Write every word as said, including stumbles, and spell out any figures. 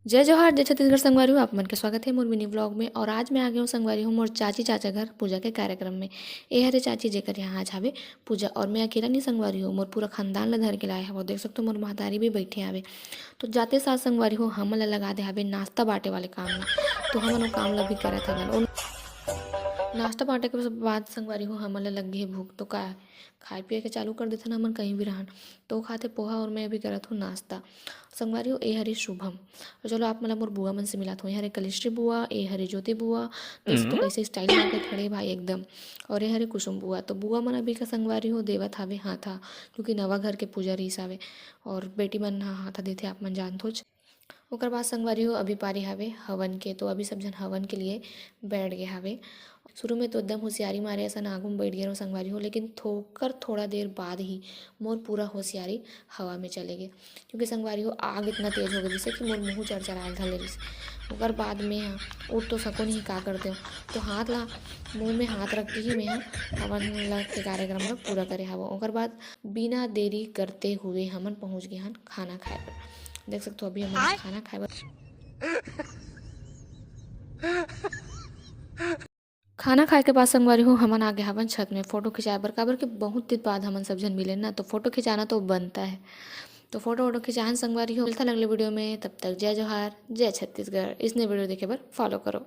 जय जोहार, जय छत्तीसगढ़ संगवारी हो, आप मन के स्वागत है मोर मिनी व्लॉग में। और आज मैं आ गई हूँ संगवारी हो मोर चाची चाचा घर पूजा के कार्यक्रम में। ए हरे चाची जेकर यहाँ आज हावे पूजा, और मैं अकेला नहीं संगवारी हो, मोर पूरा खानदान ला धर के लाए हवो। देख सकते हो मोर महतारी भी बैठे हावे। तो जाते साथ संगवारी हो हमन ला लगा दे हावे नाश्ता बांटे वाले काम में। तो हमन वो काम ला भी करत हवन। और नाश्ता बांटे के बाद संगवारी हो हमन ला लग गई भूख, तो का खाए पिए के चालू कर देथन हमन कहीं भी रहन। तो वो खाथे पोहा और मैं अभी करत हूँ नाश्ता। संगवारी हो, ए हरे शुभम। तो चलो आप मन ला मोर बुआ मन से मिलात हूँ। ए हरे कलिश्री बुआ, ए हरे ज्योति बुआ। देख सकते हो कैसे स्टाइल मार के खड़े भाई एकदम। और ए हरे कुसुम बुआ। तो बुआ मन अभी का संगवारी हो देवत हावे हाथा, क्योंकि नवा घर के पूजा रहिस हावे। और बेटी मन ह हाथा देथे, आप मन जानथोच। ओकर बाद संगवारी हो अभी पारी हावे हवन के, तो अभी सब झन हवन के लिए बैठ गए हावे। शुरू में तो एकदम होशियारी मारे असन आगू में बैठ गए रहो संगवारी हो, लेकिन थोकर थोड़ा देर बाद ही मोर पूरा होशियारी हवा में चले गए, क्योंकि संगवारी हो आग इतना तेज हो गए जिससे कि मोर मुंह चरचराए घले रहिस। ओकर बाद में ह उठ तो सको नहीं, का करते हो, तो हाथ ला मुंह में हाथ रख के ही मैं ह हवन ला के कार्यक्रम ला पूरा करे हावो। ओकर बाद बिना देरी करते हुए हमन पहुंच गए हन खाना खाए बर। देख सकते हो अभी हमन खाना खाए बर खाना खाए के बाद संगवारी हो हमन आ गए हवन छत में फोटो खिंचाए बर, काबर कि बहुत दिन बाद हमन सब झन मिले ना, तो फोटो खिंचाना तो बनता है। तो फोटो वोटो खिंचाहन संगवारी हो, मिलता अगले वीडियो में। तब तक जय जोहार, जय छत्तीसगढ़। इसने वीडियो देखे बर फॉलो करो।